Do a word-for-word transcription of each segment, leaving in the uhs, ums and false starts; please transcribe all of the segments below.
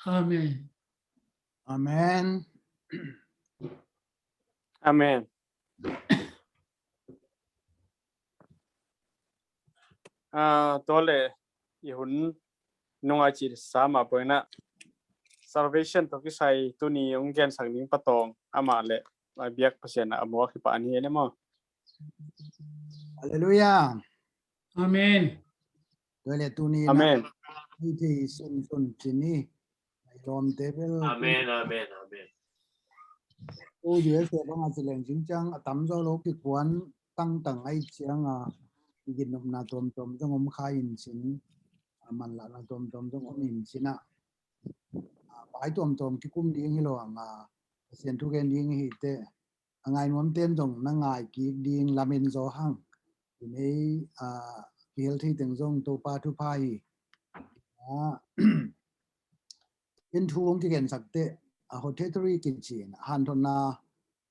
Amen. Amen. Amen. Ah, tua le i hun nungai ci sa mah poi na, salvation tawh kisai tuni hong gensak ding patawng amah le a biak Pasian a muak hi pah ni e le maw. Halleluiah. Amen. Tua le tuni Amen. Ni thei sun sun cini. Ai lawmte bel. Amen, amen, amen. U U S A banga ci leng cingciang a tamzaw lo kikuan tangtang ai cianga kiginopna tuamtuam zong om kha in cin. A manlahna tuamtuam zong om in cina. Pai tuamtuam kikum ding hi lo anga Pasian thugen ding hi te. A ngainuam ten zong na ngai kik ding lamin zaw hang. Inei a kihel thei teng zong Topa thupha hi. A in thu hong kigensak te a hotetari kici in hanthotna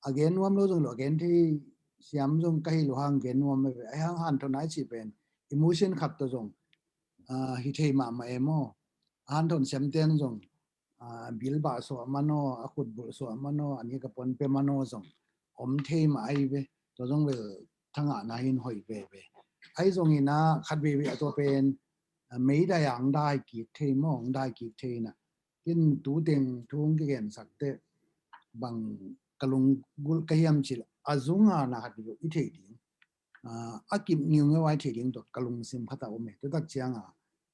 a gen nuam lo zong lo a gen thei siam zong ka hi lo hang gen nuam ve. Ai hang hanthotna i ci pen emotion khat tawh zong a hi thei mahmah e maw. A hanthot siam ten zong a bil bah suah mano, a khutbulh suah mano, a nika puan pe mano zong om thei mah ai ve. Tua zong vel thangahna hin hoih veve. Ai zong ina khat veve a tua pen a meidai a hong dai kik thei maw, hong dai kik thei ina. Kin tu teng thu hong kigensak te bang ka lunggulh ka hiam cil a zunga na khat veve i thei ding. A kip ngiungeu ai thei ding tua ka lungsim khat a om e. Tutak cianga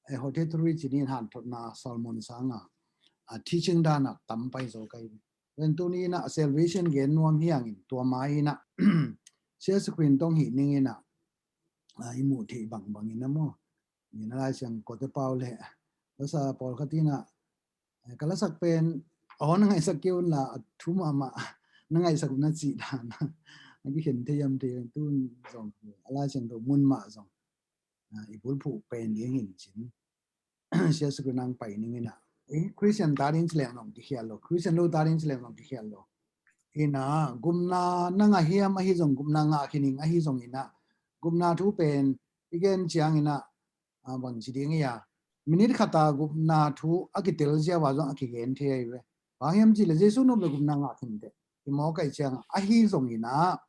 a hotetari cinin hanthotna Solomon sanga a teaching dana tam pai zo kai. Ven tuni ina a salvation gen nuam hiangin tua ma ina Sia Sukrin tong hi ning ina a i muh thei bangbang ina maw. Ina Lai Siang kote pau le. Lasa pawlkhat ina ka lasak pen aw na ngaisak kei un la a thu mahmah na ngaisak un na cih dan a kikhen thei hiam thei tun zong a Lai Siangtho mun mah zong i bulphuh pen ding hin cin. Sia Sukrin ang pai ning ina Christian ta ding cileng nong kikhial lo, Christian lo ta ding cileng nong kikhial lo. Ina gupna na ngah hiam ahi zong gupna ngah khining ahi zong ina gupna thu pen i gen ciang ina bang ci ding ia minit khata gupna thu a kitel ziawa zong a kigen thei ai ve. Bang hiam ci le Jesu nop le gupna ngah khin te i mawk ai ciang ahi zong ina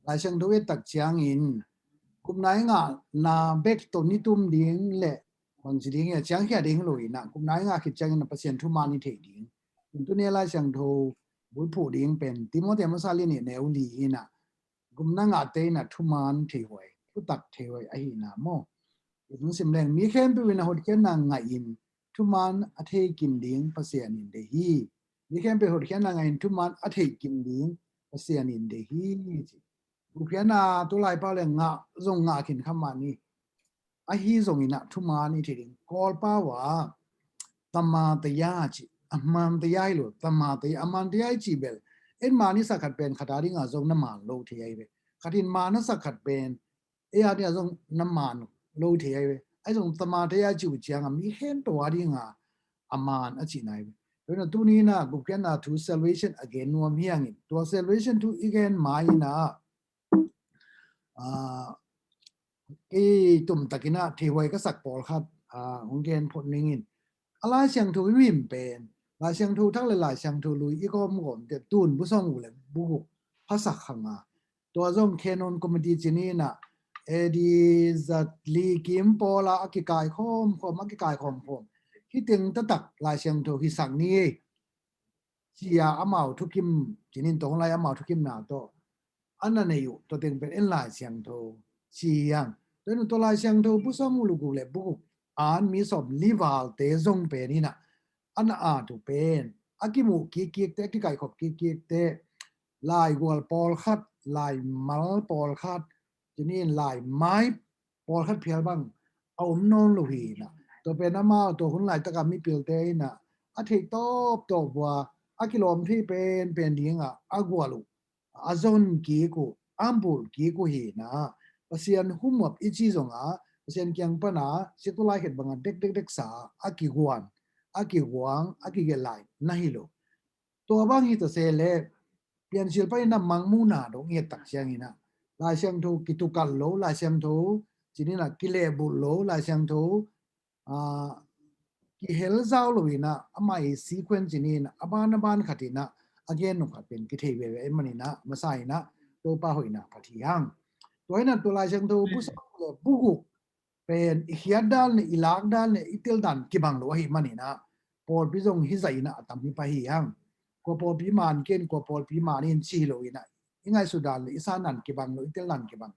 Lai Siangtho et tak ciangin gupna i ngahna bek tawh nitum ding le bang ci ding ia ciangkhia ding lo ina gupna i ngah khit ciangin Pasian thuman i thei ding. Tuni Lai Siangtho bulphuh ding pen Timothy masa li nih neu li ina gupna ngahte ina thuman theihuai, thutak theihuai ahina maw. I hong sim leng mi khempeuh ina hotkhiatna ngahin thuman a theikim ding Pasian in deih hi. Mi khempeuh hotkhiatna ngahin thuman a theikim ding Pasian in deih hi. Gupkhiatna tu laipau le ngah zong ngah khin kha mah ni. Ahi zong ina thuman i thei ding Kawlpau a tamataya ci, aman taya hi lo, tamataya, aman taya i ci bel en man i sak khat pen khat a dinga zong na man lo thei ai ve. Khat in man a sak khat pen ei a dinga zong na man lo thei ai ve. Ai zong tamataya ci uh cianga mi khempeuh a dinga aman a ci nai ve. Tua ina tuni ina gupkhiatna thu salvation a gen nuam hiangin tua salvation thu i gen ma ina kei tumtak ina theihuai ka sak pawlkhat hong gen phot ningin a Lai Siangtho i mim pen Lai Siangtho thak le Lai Siangtho lui i gawmgawm te tun busawm uh le buguk phasak hanga tua zong canon committee cini ina A D zat li kim pawla a kikai khawmkhawm a kikai khawmkhawm hi teng taktak Lai Siangtho hi sak ni ei. Cia amau thukim cinin tong lai amau thukimna tawh a na nei uh tua teng pen en Lai Siangtho ci hiang. Tua in tua Lai Siangtho busawm uh luguk le buguk an mi sawm li valte zong pen ina a na at uh pen a kimuh kikkikte a kikaikhop kikkikte laigual pawlkhat laimal pawlkhat cinin laimai pawlkhat phial bang a om nawn lo hi ina. Tua pen amau tua hun laitaka mipilte ina a theih tawptawp vua a kilawm thei penpen dinga a gual uh a zon kik uh a bulh kik uh hi ina. Pasian humuap i ci zonga Pasian kiang pana situ lai khet banga dekdekdek sa a kiguan a kiguang a kigelh lai na hi lo. Tua bang hi ta se le Piancil paina mangmuhna dong i et tak ciang ina Lai Siangtho kitukal lo, Lai Siangtho cini ina kilehbulh lo, Lai Siangtho a kihel zau lo inah, amah i sequence in inah, a ban a ban khat inah, a gen nung khat pen kithei veve ahih man inah, masa inah, Topa hoihna phat hi hang. Tua inah tua Lai Siangtho bu sawm le bu guk pen i khiat dan le i lak dan le i tel dan kibang lo ahih man inah, pawlpi zong hih zah inah a tam hi pah hi hang. Kua pawlpi man ken, kua pawlpi man in ci lo inah, i ngaihsut dan le i san dan kibang lo, i tel dan kibang.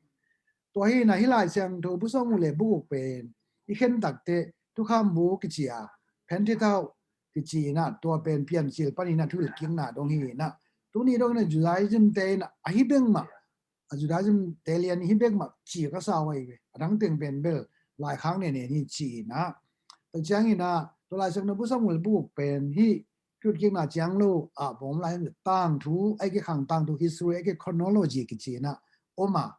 Tua hi inah hih Lai Siangtho bu sawm le bu guk pen i khen takteh Thukham bu kici a, Pentateuch kici inah, tua pen Piancil pan inah thuhilhkikna dong hi inah, tuni dong inah Judaism te inah ahi bek mah, a Judaism te lian hi bek mah ci ka sa uh ahi ve. A dang teng pen bel laikhak nene ni ci inah. Tua ciang inah tua Lai Siangtho bu sawm le bu guk pen hih thuhilhkikna ciang lo a bawm lai tangthu, ahih kei khang tangthu history, ahih kei chronology kici inah om a.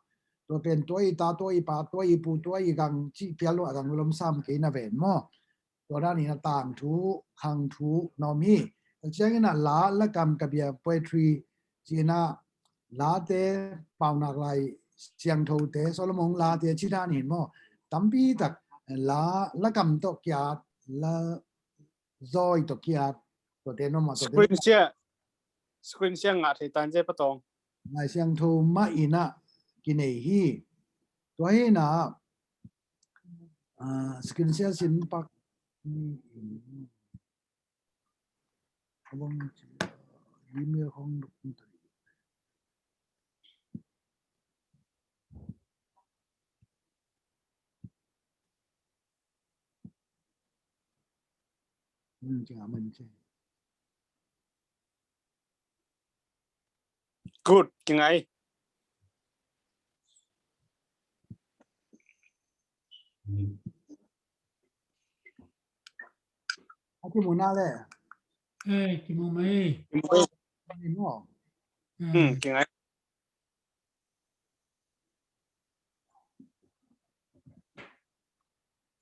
Tua pen tua i ta, tua i pa, tua i pu, tua i gang cih phial lo a gang lom sam kei na ven maw. Tua dan inah tangthu, khangthu na om hi. Tua ciang inah la, lakam, kabia, poetry ci inah late, Paunak Lai Siangthote, Solomon late ci dan hi maw. Tampi tak la, lakam tawh kiat, la zawi tawh kiat, tuate na om a, tuate na om a. Screen share, screen share ngah thei tan zie patawng. Lai Siangtho mah inah kinei hi. Tua hi inah, ah, screen share sin pak. Abang email khong duk. Hmm, good, kingai. A kimu na le. Eh, kimu mai. Kimu. Hmm, kingai.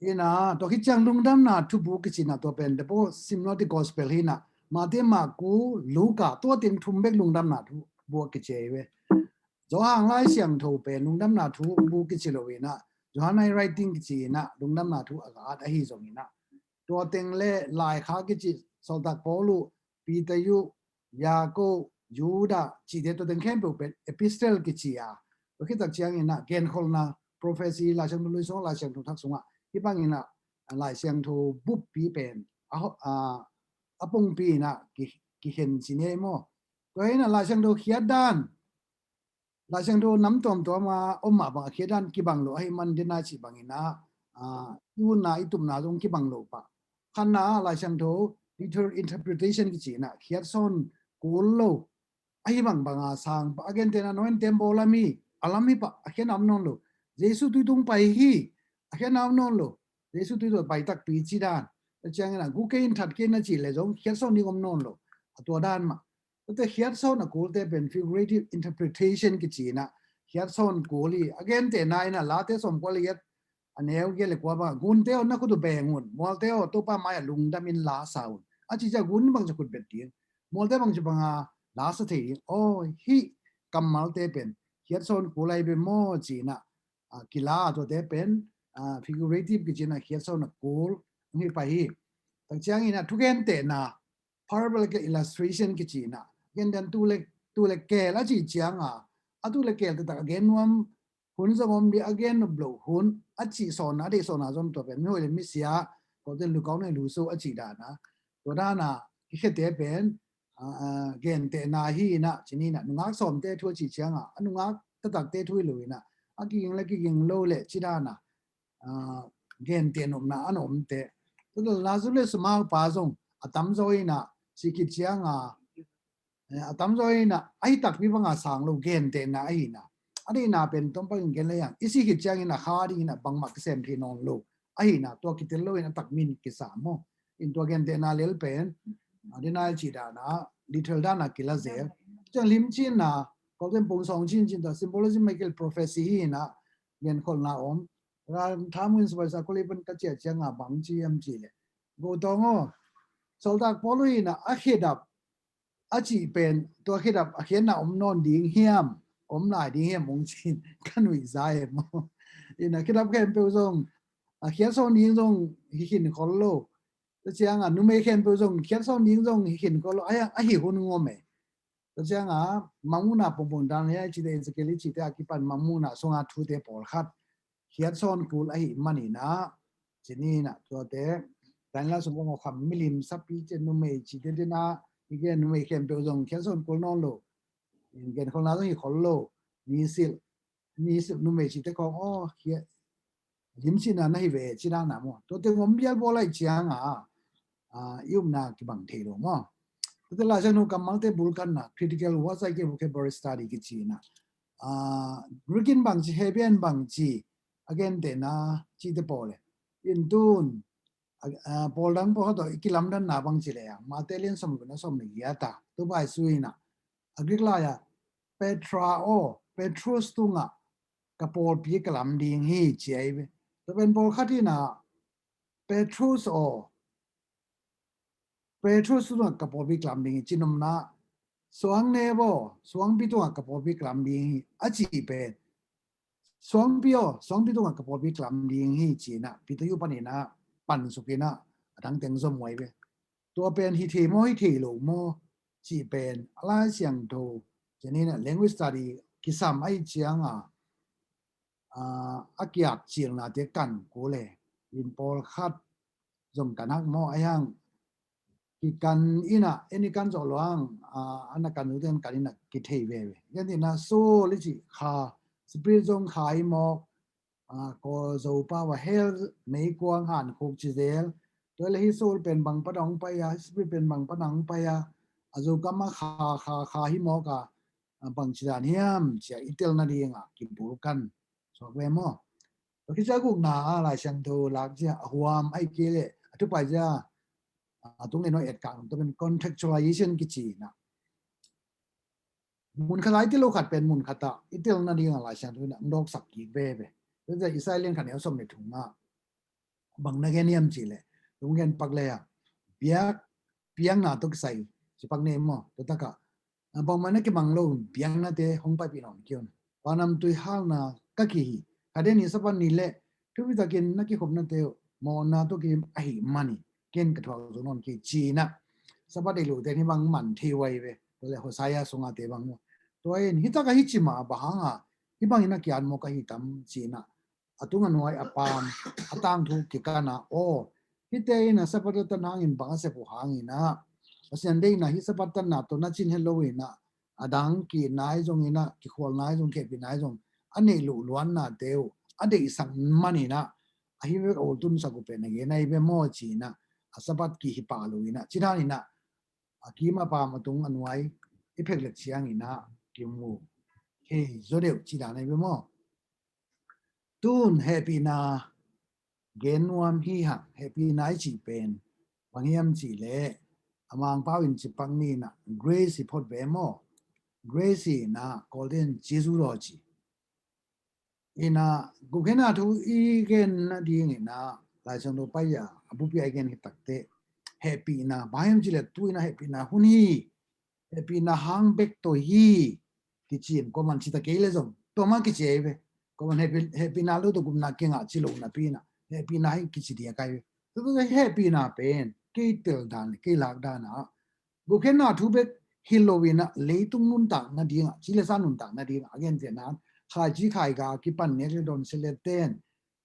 Inah, tua khit ciang Lungdamna Thubu kici inah tua pen, the Synoptic Gospel hi inah, Mate, Marku, Luka, tua teng thum bek Lungdamna Thubu kici hi ve. Johan Lai Siangtho pen Lungdamna Thubu kici lo inah, Johannine writing kici inah, Lungdamna Thu a ka at ahi zong inah. Tua teng le laikhak kici, Sawltak Paul uh, Peter uh, Jakob, Judah cihte tua teng khempeuh pen epistle kici a. Tua khit tak ciang inah genkholhna, prophecy, Lai Siangtho Lui sungah, Lai Siangtho Thak sungah, hih bang inah Lai Siangtho buppi pen a, a, a pongpi inah ki, kikhen ci ni maw. Tua inah Lai Siangtho khiat dan, Lai Siangtho nam tuamtuam a om mah bang a khiat dan kibang lo ahih man, dena cih bang inah, ah, i utna i tupna zong kibang lo pah. Khatna ah Lai Siangtho literal interpretation kici inah khiat sawn kul lo, ahi bang bang a sang pah. A gentehna Noah in tembaw lam hi, a lam hi pah, a khiatna om nawn lo. Jesu tui tung pai hi, a khiatna om nawn lo. Jesu tui tung pai takpi ci dan. Tua ciang inah gu kei in, that kei in na cih le zong khiat sawn ding om nawn lo. A tua dan mah. Tua teh khiat sawn a kulte pen figurative interpretation kici inah khiat sawn kul hi. A gentehna inah Late sawmkua le giat, a neu giat le kua bang, gunte aw, na khut uh beng un, mualte aw, Topa mai-ah lungdam in la sa un, a cih ciang gun bangci a khut bet ding, mualte bangci bang a la sa thei ding. Aw, hih kammalte pen khiat sawn kul ahi ve maw ci inah, ah, kila a, tuate pen, ah, figurative kici inah khiat sawn a kul hong hi pah hi. Tak ciang inah thugentehna, parable ke illustration kici inah, gentehna tu le, tu le keel a cih ciang a, a tu le keel taktak a gen nuam hun zong om ding, a gen nop loh hun a cih sawnna, a deih sawnna zong tua pen mihoih le misia, kote lukau nei luso a cih dan a, tua dan a kikhiate pen, ah, ah, gentehna hi inah, ci ni inah, nungak sawmte thu a cih ciang a, a nungak taktakte thu hi lo inah, a kiging le kiging lo le ci dan a, ah, genteh nopna a na om teh. Tua teh Lazarus maupa zong a tamzaw inah sih khit ciang a, eh, a tamzaw inah ahi takpi bang a sang lo, gentehna ahi inah. A deihna pen tom bangin gen le hang, i sih khit ciang inah kha ding inah bangmah kisem thei nawn lo ahi inah, tua kitel lo inah a takpi in kisa maw. In tua gentehna lel pen, ah, dena i cih dan a, literal dan a kila zel. Ciang limcinna, kote in pung sawng cincin, tua symbolism, Michael prophecy hi inah, genkholhna om. Ran thamun subaisa kuli pun ka ciah ciang a bang ci hiam cih leh, Go Tawng aw, Sawltak Paul inah a khedap a cih pen, tua khedap a khiatna om nawn ding hiam, om lai ding hiam hong ci-in ka nuihza e maw. Inah khedap khempeuh zong a khiat sawn ding zong hi khin khol lo. Tua ciangah numei khempeuh zong khiatsawn ding zong hi khin ko lo, a hi hun ngom e. Tua ciangah mangmuhna pongpong dan le cite, Ezekiel cite a kipan mangmuhna sunga thute pawlkhat khiatsawn kul ahih maninah, cininah tuate Daniel sung kong kham milim sapi cin numei cite dinah, i gen numei khempeuh zong khiatsawn kul nawn lo. Gen kholna zong hi khol lo. Nisil, nisil numei cite khong aw, khia limsina na hi ve, ci dana maw. Tuate ngom bial bawl ai cianga i upna kibang thei lo maw. Tuate Lai Siangtho kammalte bulkanna, critical what's like vocabulary study kicina. Greek in bangci, Hebrew in bangci, a gentehna cite pawl e. In tun pawl dang pawl khat tawh i kilamdanna bangci le a, Mate lian som luna som le giata tu bai suina. A Greek lai-a Petra aw, Petrus tungah ka pawlpi ka lam ding hi, ci ahi ve. Tua pen pawlkhat inah Petrus aw, Petrus tungah ka pawlpi ka lam ding hi, cinumna suang nep aw, suangpi tungah ka pawlpi ka lam ding hi, a cih pen suangpi aw, suangpi tungah ka pawlpi ka lam ding hi, cinah Peter yu paninah pansukinah a dangteng zom uh ahi ve. Tua pen hi thei maw, hi thei lo maw cih pen a Lai Siangtho cininah language study kisam ahi cianga a kiat cilnate kan kul e. In pawlkhat zong kan hak maw, a hiang kikan inah, en i kan zawh luang, ana kan ute kan inah kithei veve. Gen inah Saul i cih kha, Spirit zong kha hi mawk, ko Zopa va hel meikuang han khuk ci zel. Tua le hi Saul pen bang pana hong pai a, hi Spirit pen bang pana hong pai a, a Zokam a kha kha kha hi mawk a, bang ci dan hiam cia i telna dinga kibulkan suak ve maw. Tua khit cia gukna a Lai Siangtho lak zia a huam ahi kei leh a thupai zia a tung le no etkak tua pen contextualization kicina. Mun khat a i tel lo khat pen mun khat ah i telna dinga Lai Siangtho in a dawksak kik veve. Tua zia Isaiah lian khat neu som le thum ah bang na gen hiam cih leh, tung gen pak le a biak piakna tawh kisai ci pak ne maw. Tua takah bangmah na kimang lo piaknate hong paipih nawn kiun. Vanam tuihalna ka kihi, khaden ni Sabbath ni le thupitakin na kikhopnate uh mawhna tawh kidim ahih manin ken ka thuak zo nawn kei cinah Sabbath deih lohte hi bang man thei uh ahi ve. Tua le Hosea sungate bang maw. Tua in hi takah hi cima bang hanga hi bangin a kiat maw ka hi tam cinah a tung a nuai a paam a tangthu kikana aw, hite in a Sabbath a tan hangin bang a sep uh hanginah Pasian deihna hi Sabbath tanna tawh na cin he lo inah a dang kiitna ahi zonginah kikhualna ahi zong khehpihna ahi zong a neih luh luannate uh a deihsak maninah a hi vek a ultunsak uh pen a gen ahi ve maw cinah a Sabbath kihi pah lo inah ci daninah a kim a paam a tung a nuai i phek let cianginah kimu hei zaw deuh ci dan ahi ve maw. Tun hehpihna gen nuam hi hang. Hehpihna i cih pen bang hiam cih leh a Mangpau in ci pak ninah grace hi phot ve maw. Grace hi inah Kawlte in Jesu daw ci. Inah gupkhiatna thu i gen nadinginah Lai Siangtho pai a a bupi a i gen hi takteh hehpihna bang hiam cih leh tu inah hehpihna hun hi. Hehpihna hang bek tawh hi kici in kuaman ci ta kei le zong tua mah kici ahi ve. Kuaman hehpihna lo tawh gupna kingah ci lo napi inah hehpihna hi kici diak ahi ve. Tua hehpihna pen kei tel dan kei lak dan ah gupkhiatna thu bek hi lo inah leitung nuntak nadingah ci le sa nuntak nadingah a gentehna khaici khaiga a kipan nek le dawn se le ten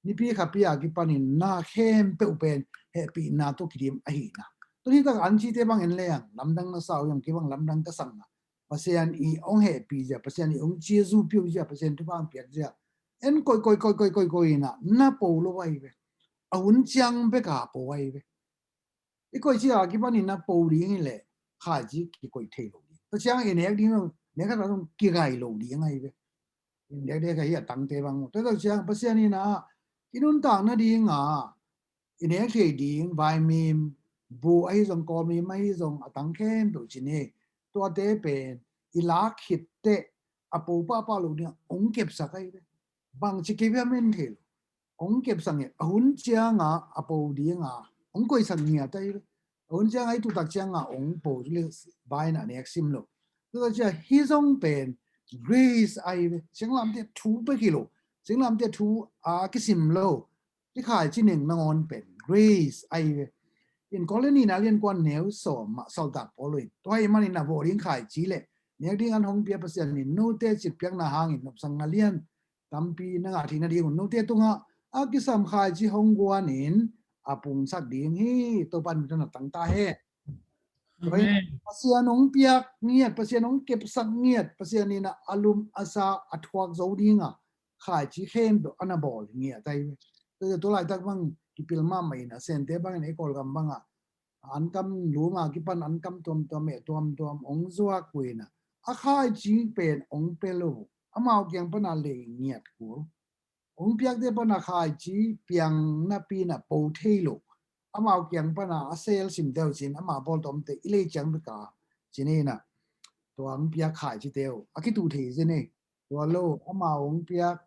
nipi khapi a kipanin na khempeuh pen hehpihna tawh kidim ahihna. Tuni tak an cite bang en le ang lamdang na sa uh hiam kei bang lamdang ka sang a Pasian i hong hehpih zia, Pasian i hong ciazu piu zia, Pasian thupha hong piak zia en koih koih koih koih koih koih inah na po lo ahi ve. A hun ciang bek a po ahi ve. I koih cia kipanin na po ding hi leh khaici kikoih thei lo ding. Tua ciang i nek ding lo nek khat zong kigai lo ding ahi ve. I nek dek ahi a tangte bang tua tua ciang Pasian inah i nuntak nadinga i nek thei ding vaimim bu ahi zong kawlmim ahi zong a tang khempeuh ci ni. Tuate pen i lak khit teh a po pahpah lo ding a hong kepsak ahi ve. Bang ci kei bia men thei lo. Hong kepsak nge a hun cianga a po dinga hong koihsak ngiat ahi ve. A hun cianga i tutak cianga hong po le baina nek sim lo. Tutak cia hi zong pen grace ahi ve. Singlamteh thu bek hi lo. Singlamteh thu a kisim lo. I khaici ning nangawn pen grace ahi ve. In Korin nihna lian kua neu sawm ah Sawltak Paul in, tua ahih manin a vawh ding khaici le nek ding an hong pia Pasian in note citpiakna hangin nopsakna lian tampi na ngah theih nadingun note tungah a kisam khaici hong guanin a pungsak ding hi. Topa min tawh na tang ta hen. Amen. Pasian hong piak ngiat, Pasian hong kepsak ngiat, Pasian in a lum a sa a thuak zo dinga khaici khempeuh a na bawl ngiat ahi ve. Tua, tua laitak bang kipil mahmah in a, Sente bangin ei Kawlgam bangah ankam lum a kipan ankam tuamtuam, eh, tuamtuam hong zuak uh in a, a khaici pen hong pe lo, amau kiang pana lei ngiat kul. Hong piakte pana khaici piang napi in a po thei lo, amau kiang pana a sel sim deuh cin, amau bawl tawmte i lei ciang bika cin in a, tua hong piak khaicite uh a kitu thei cin ei. Tua lo, amau hong piak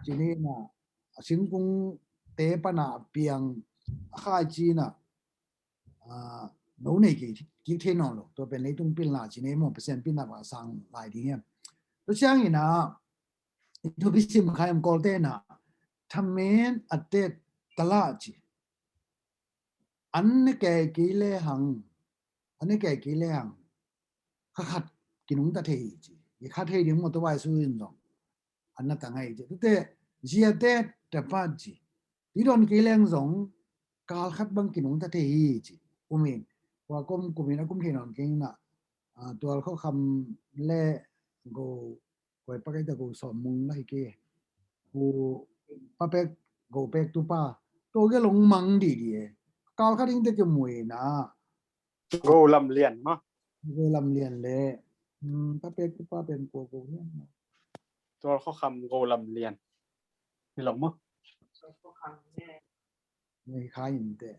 cin in a, a singkungte pana piang a khaici in a, ah, no nei kik, kik thei nawn lo. Tua pen leitung pilna cin ei maw, Pasian pilna va sang lai ding hiam? Tua ciangin a, i thupi sim kha hiam Kawlte in a, thamen a tet tala ci. An ne kei kei le hang, an ne kei kei le hang, kha khat kinungta thei hi ci. I kha thei ding maw, tua vai su in zong an na tang ahi ci. Tute, zia tet tapat ci. Ti don kei leng zong kal khat bang kinungta thei hi ci. Um in, kua kum kum in a kum thei nawn kei in a, ah, Tual Khua Kham le Go, koi pakei ta Go Sawm Mung la hi kei. Ku Pa Pek, Go Pek tu pa. Tua ge long mang di di e. Kal khat ding te kimu in a, Go Lam Lian maw? Go Lam Lian le, um, Pa Pek tu pa pen kua Go Lian maw? Tual Khua Kham Go Lam Lian. Ni long maw? Ni kha in te.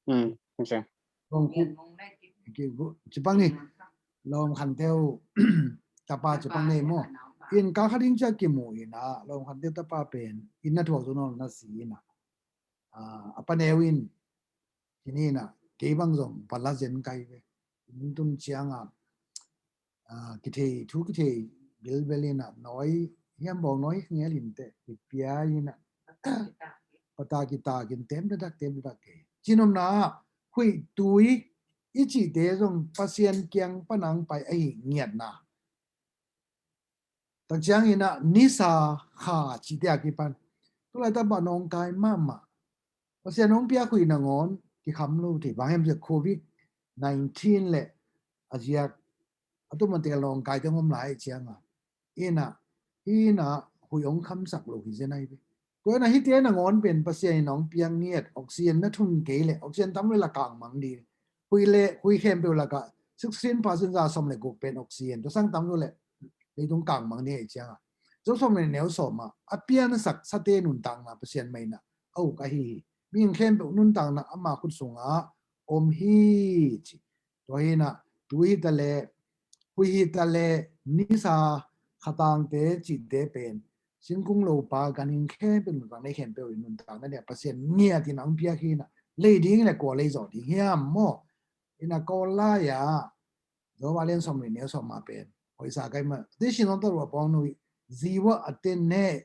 Um, okay. Long khu, ki gu, ci pang ni. Lawm Khan Teu tapa ci pang ni maw? In kal khat ding cia kimu in a, Lawm Khan Teu tapa pen in na thuak zo nawn na si in a, ah, a paneu in, ci ni in a, kei bang zong pala zen kai ve. Inn tun ciang a, ah, kithei, thu kithei bilbel in a, nawi hiam bawng nawi ngel in te, kipia in a, pata kitak in tem dadak, tem dadak kei. Cinopna ah, huih tui i cihte zong Pasian kiang panang pai ahi ngiatna. Tak ciangin a, nisa kha cihte a kipan, tu laitak bah nawngkai mahmah. Pasian hong piak huih nangawn kikham lo thei, bang hiam cia Covid nineteen le a ziak a tumatel nawngkaite hong om lai ciang a, in a, in a huih hong khamsak lo hi zen ahi ve. Tua in a hihte nangawn pen Pasian in hong piak ngiat, oxygen na thun kei le, oxygen tam lo le kangmang di. Huih le, huih khempeuh lakah sixteen percent za sawm le guk pen oxygen. Tua sang tam lo le leitung kangmang di hi ciang a. Job sawm le neu sawm ah, a piansak sate nuntakna Pasian mah in a, a uk ahi hi. Mihing khempeuh nuntakna ama khut sungah om hi ci. Tua hi in a, tui hi ta le, huih hi ta le, nisa, khatangte cihte pen singkung lopa ganhing khempeuh, nuntak nei khempeuh in nuntakna dia Pasian ngiat in a hong piak hi in a, lei ding le kua lei zawh ding hiam maw? In a Kawl lai ah, Job a lian sawm le neu sawm ah pen, hoih sa kai mah, ti sin hong ta ruah pawng nuih, ziwa a ten ne,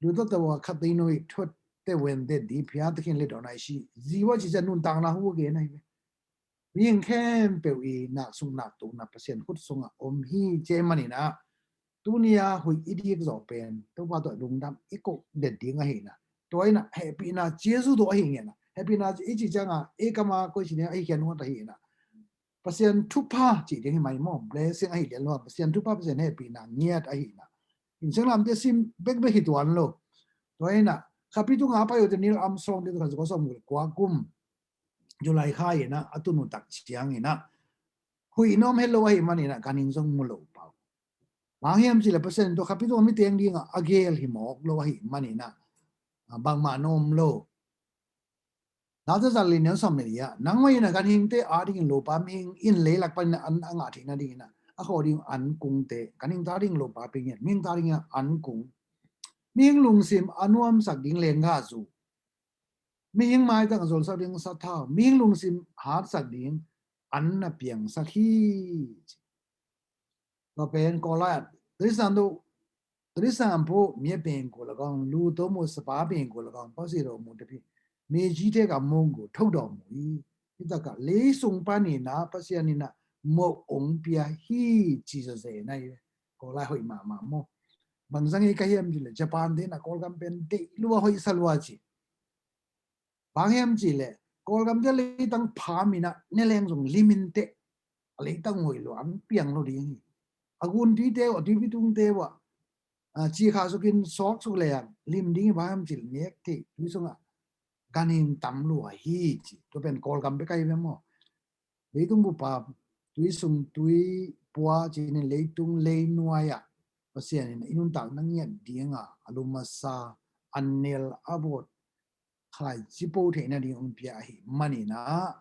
lu ta ta wa khat ding nuih, thot te wen te di phia te khin le dawn ai si, ziwa ci cia nuntakna hu gen ahi ve. Mihing khempeuh i nak sung nak tukna Pasian khut sungah om hi ci ahih manin a, tuni a huih i dik zawh pen Topa tawh lungdam i koh det ding ahi in a. Tua in a hehpihna Jesu tawh ahi ngiat in a. Hehpihna i cih ciang a, ei kam a koi ci ni a, ahi khia nuat ahi in a. Pasian thupha cih ding hi mai maw, blessing ahi lian lo a, Pasian thupha, Pasian hehpihna ngiat ahi in a. Inn sunglamte sim bekbek hi tuan lo. Tua in a, Khapi tunga pai uh te Neil Armstrong te tu kha zu kua sawm guk le kua kum July kha in a, a tun uh tak ciangin a, huih na om het lo ahih manin a, ganhing zong mu lo pah uh. Bang hiam cih leh Pasian in tua Khapi tung a mi teng dingah a gel hi mawk lo ahih manin a, bangmah na om lo. Late zat le neu sawm le li ah, nangmah in a ganhingte adingin lopa mihing in leilak panin a an a ngah theih nadingin a, a khawh ding an kungte, ganhingte adingin lopa pia ngiat, mihingte adingin a an kung. Mihing lungsim a nuamsak ding lenggahzu, mihing maitang a zolsak ding sathau, mihing lungsim hatsak ding an na piangsak hi. Tua pen Kawl lai ah, တိရစ္ဆာန်တို့၊ တိရစ္ဆာန်အဖို့ မြက်ပင်ကိုလည်းကောင်း၊ လူသို့မဟုတ် စပါးပင်ကိုလည်းကောင်း၊ ပေါက်စေ့တော်မူတဖု၊ မြေကြီးထဲက မုန့်ကို ထုတ်တော်မူ၏။ Hi takah leisung panin ah Pasian in ah moh ong pia hi ci zawzen ahi ve. Kawl lai hoih mahmah maw. Bang zang hi ka hiam cih leh Japan te in ah Kawlgam pen deih lua hoih sa lua ci. Bang hiam cih leh Kawlgam te leitang pham in ah ne leng zong lim in teh a leitang hoih lua ang piang lo ding hi. A gun tuite uh a tuipi tungte uh ah ci kha sukin sawk suk leng lim ding hi. Bang hiam cih leh nek thei tui sungah ganhing tam lua hi ci. Tua pen Kawlgam pek ahi ve maw. Leitung bup a tui sung tui pua ci-in leitung leinuai ah Pasian in i nuntakna ngiat ding a a lum a sa, a nel a vot khalai cipo theihna ding ong pia ahih manin ah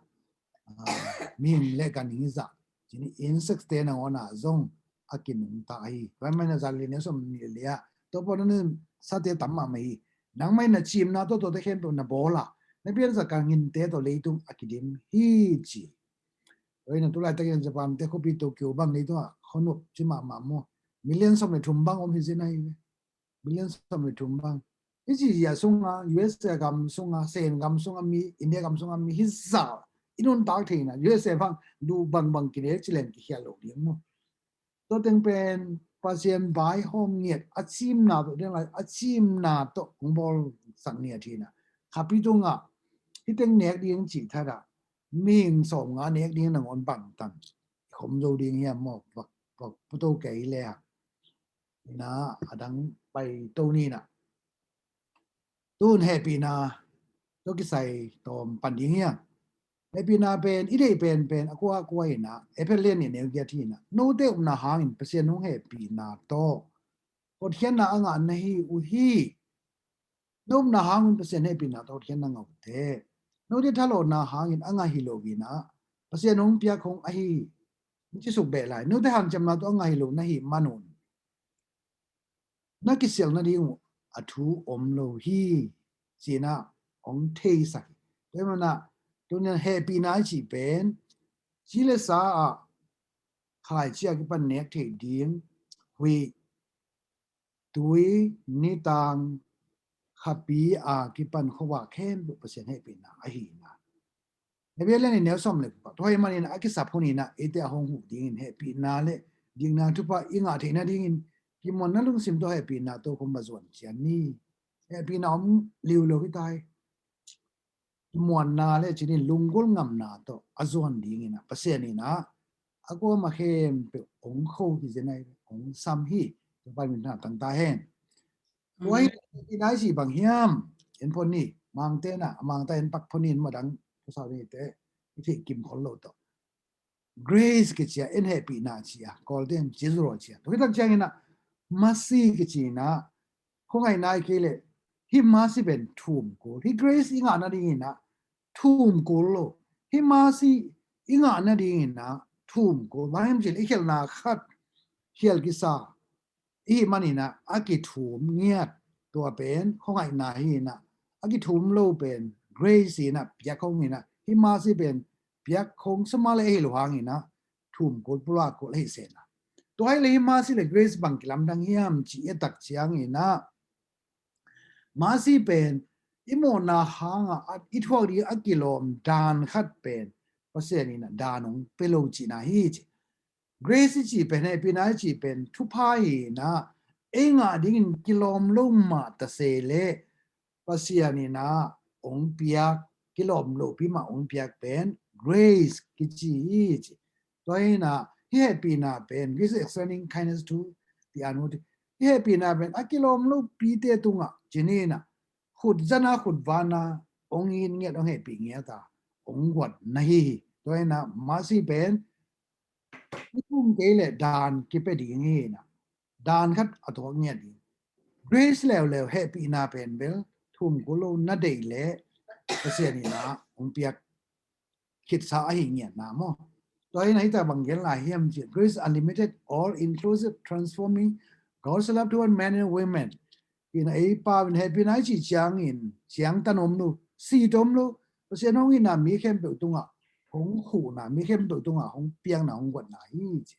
mihing le ganhing hi zah ci-in insect te nangawn ah zong a kinungta hi. Tua ahih manin ah zan lian sawm nih le li ah tua pawh nang sate tam mahmah hi. Nangmah in na cimna tawh tuate khempeuh na bawl a na piansak ganhingte tawh leitung a kidim hi ci. Tua in ah tulaitakin Japan te khuapi Tokyo bang leitungah khuanuap ci mahmah maw. Million sawm le thum bang om hi zen ahi ve. Million sawm le thum bang. Hi ci zia sungah U S A gam sungah, Sen gam sungah mi, India gam sungah mi hi zah i nuntak theihna U S A bang duh bangbang kinek ci leng kikhial lo ding maw. Tua teng pen Pasian vaihawm ngiat a cimna tawh ding lai a cimna tawh hong bawlsak ngiat hi in ah khapi tungah hih teng nek ding cih thadah mihing sawmnga nek ding nangawn bangtan khom zo ding hiam maw. Vak, vak puto kei le ah in ah a dang pai to ni in ah tun hehpihna tawh kisai tawm pan ding hiam. Hehpihna pen i deih penpen a kua a kua in ah Efesa lian nih neu giat hi in ah note upna hangin Pasian hong hehpihna tawh hotkhiatna a ngah na hi uh hi. No upna hangin Pasian hehpihna tawh hotkhiatna ngah uh teh note thalawhna hangin a ngah hi lo in ah Pasian hong piak hong ahi hi. Ci suk beh lai note hanciamna tawh a ngah hi lo na hih man un na kisialh nading uh a thu om lo hi ci-in ah hong theisak hi. Tua ahih manin ah tuni-in hehpihna i cih pen ci le sa ah khalai ci a kipan nek theih ding huih tui nitang khapi a kipan khuavak khempeuh Pasian hehpihna ahi in ah Hebrew lian nih neu sawm le kua. Tua ahih manin a kisap hun in ah eite a hong huh dingin hehpihna le dikna thupha i ngah theih nadingin kimuanna lungsim tawh hehpihna tawh khum va zuan ciat ni. Hehpihna om liulo hi ta hi. Kimuanna le cinin lunggulh ngamna tawh a zuan dingin ah Pasian in ah a kuamah khempeuh hong kho hi zen ahi ve, hong sam hi. Tua pan min tangta hen. Tua hi, i nai si bang hiam en phot ni, Mangte in ah, a Mangte in pak phot ni in madang, tua sau ni te i theih kim khol lo tawh. Grace kici a, en hehpihna ci a, Kawlte in ci zuraw ci a. Tua hi tak ciangin ah mercy kici in ah khuangaihna hi kei leh hih mercy pen thum kul, hih grace i ngah nadingin ah thum kul lo. Hih mercy i ngah nadingin ah thum kul. Bang hiam cih leh i khialhna khat khial kisa i hih manin ah a kithum ngiat, tua pen khuangaihna hi in ah, a kithum lo pen grace in ah piak khong in ah, hih mercy pen piak khong sa mah leh ahi lo hangin ah thum kul pulak kul ahi sehna. Tua hi leh hih mercy le grace bang kilamdang hiam ci i et tak ciangin ah mercy pen i mawhna hangah i thuak ding a kilawm dan khat pen Pasian in ah dan hong pia lo cihna hi ci. Grace i cih pen, hehpihna i cih pen thupha hi in ah ei ngah dingin kilawm lo mah ta se leh Pasian in ah hong piak, kilawm lopi mah hong piak pen grace kici hi ci. Tua hi in ah hih hehpihna pen, grace extending kindness to the unworthy. Hih hehpihna pen a kilawm lopite tungah ci ni in ah khut zana khut vana hong it ngiat, hong hehpih ngiat a hong guatna hi hi. Tua hi in ah mercy pen i tum kei leh dan kipia ding hi in ah dan khat a tuak ngiat ding. Grace leuleu, hehpihna pen bel thum kul lo, na deih leh Pasian in ah hong piak khitsa ahi ngiatna maw. Tua hi in ah hih tak bang gen lai hiam cih leh grace unlimited, all inclusive, transforming God's love toward men and women. Hi in ah ei pau in hehpihna i cih ciangin ciangtan om lo, sit om lo, Pasian hong itna mi khempeuh tungah hong khuhna, mi khempeuh tungah hong piakna, hong guatna hi ci.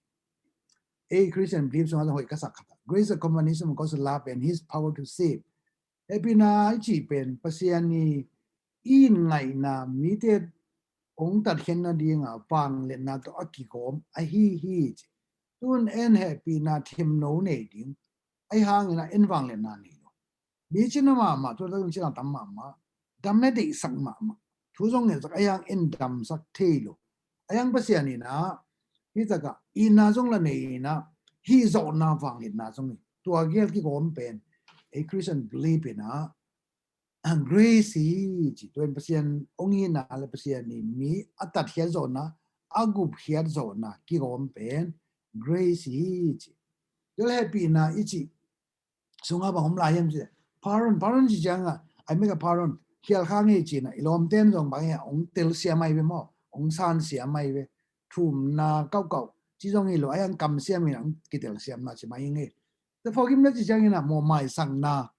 Ei Christian belief sungah zong hoih ka sak khat ah, grace is a combination of God's love and his power to save. Hehpihna i cih pen Pasian i in ngaihna, mite hong tatkhiatna dinga vangliatna tawh a kigawm ahi hi ci. Tun en hehpihna themno nei ding, ahi hangin ah en vangliatna nei lo. Mi cina mahmah, tu zong cina tam mahmah, dam le deihsak mahmah, thu zong ngetsak, ahi hang en damsak thei lo. Ahi hang Pasian in ah hih takah itna zong la nei in ah, hih zawhna vangliatna zong hi. Tua gel kigawm pen ei Christian belief in ah, ah, grace hi ci. Tua in Pasian hong itna le Pasian in mi a tatkhiat zawhna, a gupkhiat zawhna kigawm pen grace hi ci. Tua le hehpihna i cih sunga bang om lai hiam ci le, pardon, pardon ci cianga, I make a pardon, khial kha ngei cina, i lawmten zong bang hia, hong telsiam ahi ve maw, hong sansiam ahi ve. Thumna kauhkauh ci zong hi lo, ahi hang kamsiam in hong kitelsiamna ci mai hi ngei. Tua forgiveness ci ciangin ah mawhmaisakna,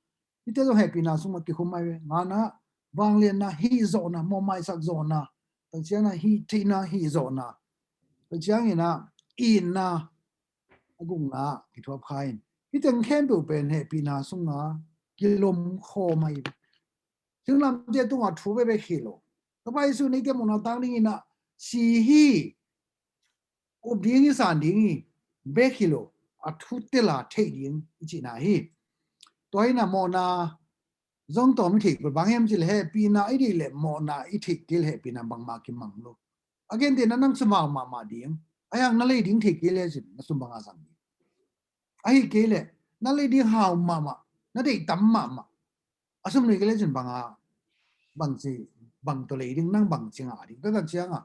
hihte zong hehpihna sungah kikhum ahi ve. Ngana, vangliatna, hih zawhna, mawhmaisak zawhna, tua ciangin ah hih theihna, hih zawhna, tua ciangin ah itna, a gukna kithuap kha in, hih teng khempeuh pen hehpihna sunga kilom khawm ahi ve. Singlamteh tungah thu bekbek hi lo. Ka pai su neite mawhna tang dingin ah si hi, up ding hi, san ding hi bek hi lo, a thu tela theih ding i cihna hi. Tua hi in ah mawhna zong tawm i theih kul, bang hiam ci le hehpihna i deih le mawhna i theih kei le hehpihna bangmah kimang lo. A gentehna nang sum hau mahmah ding, ahi hang na lei ding thei kei le cin na sum banga zang ding. Ahi kei le na lei ding hau mahmah, na deih tam mahmah, a sum nei kei le cin banga, bang ci, bang tawh lei ding, nang bang ci ngah ding. Tua tak cianga